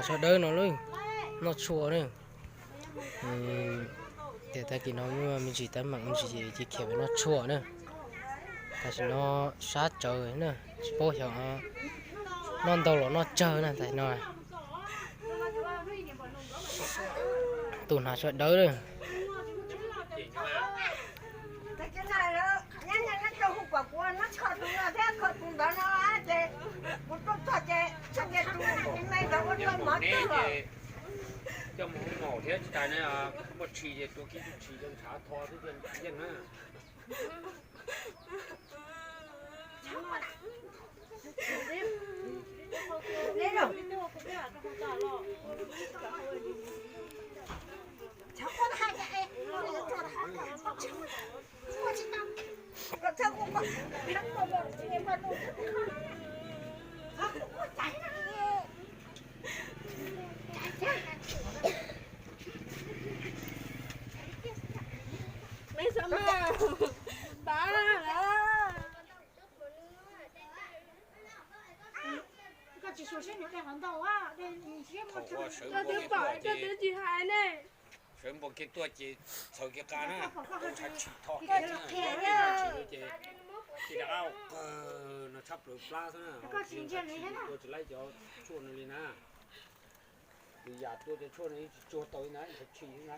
Tsho dawb no lawm, noj tshuaj na. Tias tag kis no muaj me ntsis teeb meem me ntsis ces khiav pem noj tshuaj na. Tam sim no sab tsawv na, tsis paub xyov noj ntau los noj tsawg na tam sim no. Tus hnav tsho dawb na. Coj mus hu mom thiab tsis tas ne, muaj tshis ces tua kiag tus tshis coj ntshav tho xwb thiaj yeej na. Koj tsis xyuas seb nws de qhov ntau, koj twb pom koj twb tsis hais ne. Sawv npua kiag tuaj ces txhaws kiag qa na, tshav tshis tho kiag na, ces tsis rov qab qawg no tshab plaws plab xwb na, tsis ntsia tua tsis laib cov tshuaj no li na. Yus yam tua cov tshuaj no tsis tsuag tau li na, tshav tshis na.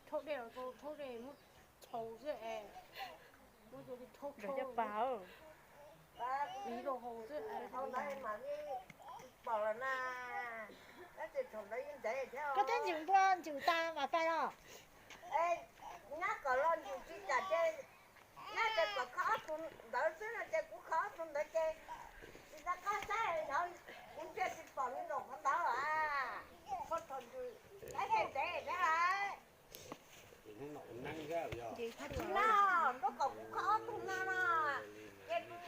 Thauj dej los thauj dej muab txhaus xwb es, muab tua li thauj cov caj pas. Ib rau hau xwb. Koj twb ntsws npua ntsws tas mas pais los? Nyab kom los ntsws tsis kam ces, nyab ces kom kho ob tug ntawd xwb no ces kuv kho ob tug ntawd ces tsis tau qab saib, kuv ntsia tsis pom nws nraum qhov ntawd a. Koj thaum ntsws, saib ntev ntev thiab lauj. Tsis no, ntuj kom kuv kho ob tug no no, ces kuv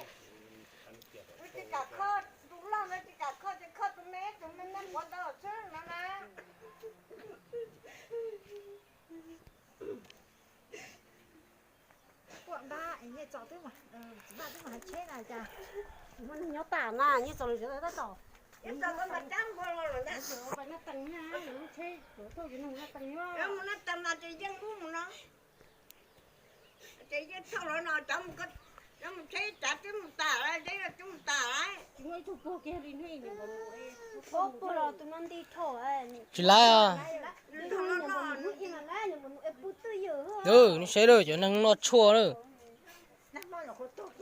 tsis kam kho, tus loj ntawd tsis kam kho ces kho tus me, tus me me quav ntawd xwb no na. Puaj npab es Nyiaj Txos twb, txiv Vaj twb mus hais tsheb na cas tsis muaj neeg nyob tas na, Nyiaj Txos lawv tseem tab tom, Nyiaj Txos lawv mas cab npua los lawm ntag. Lawv mus noj tas mas ces yeej mus no, ces yeej thauj lawv no, cov mus tsheb tsav twb mus tas lawm, deb los twb mus tas lawm. Tsis laib os. Neb saib lawm cov neeg noj tshuaj lawm.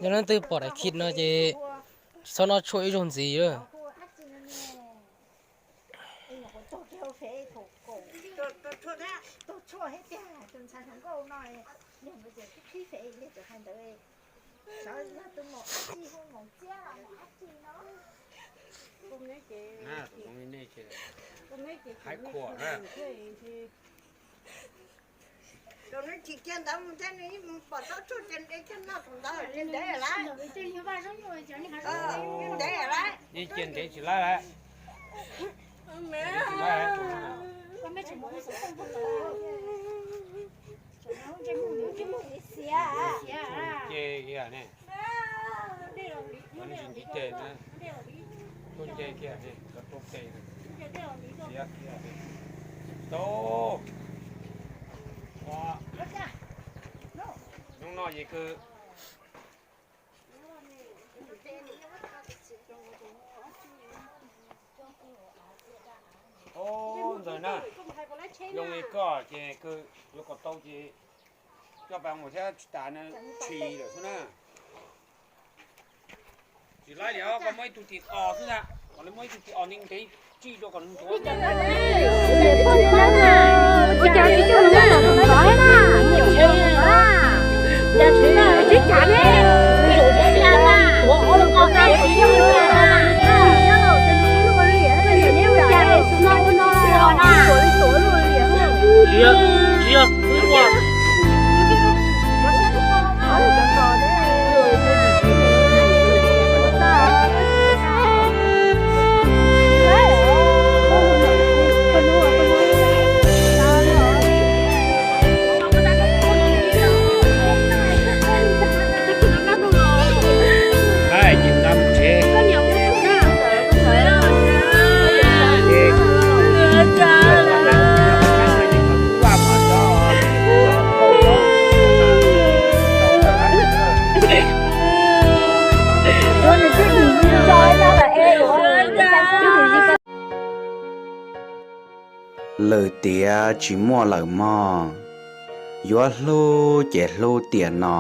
Yog leej twg pom daim khiv no ces tsis txhob noj tshuaj ib zaug ntxiv lawm. Hais khuam na. Tus nws chim kiag ntawd mus thiab nws yeej mus pom tsob tshuaj ces ntev thiab noj tus ntawd ces ntev lawm. Ntev lawm. Yeej cia ntev tsis laib lawm. Ntev tsis laib lawm. Ces kiag ne. Ntsib ntsib ces na, tuaj nce kiag ne, tuaj nce, siav kiag ne. Tau. Hnub no ces kawg. Ub, ntxawg na, zoo li koj ces kawg yuav kom tau ces coj pais mus thiab tsis tas na, tshis lawm xwb na. Tsis laib li os, koj muab ib tug tim os xwb na, kom lawv muab ib tug tim os ntev ntev tsij rau kom nws ntuav. Tsis yog, tsis yog. Ces nqa mus tsev. Ces Lwm tiav tsis muaj lawm mog. Yuav hlub ces hlub tiam no.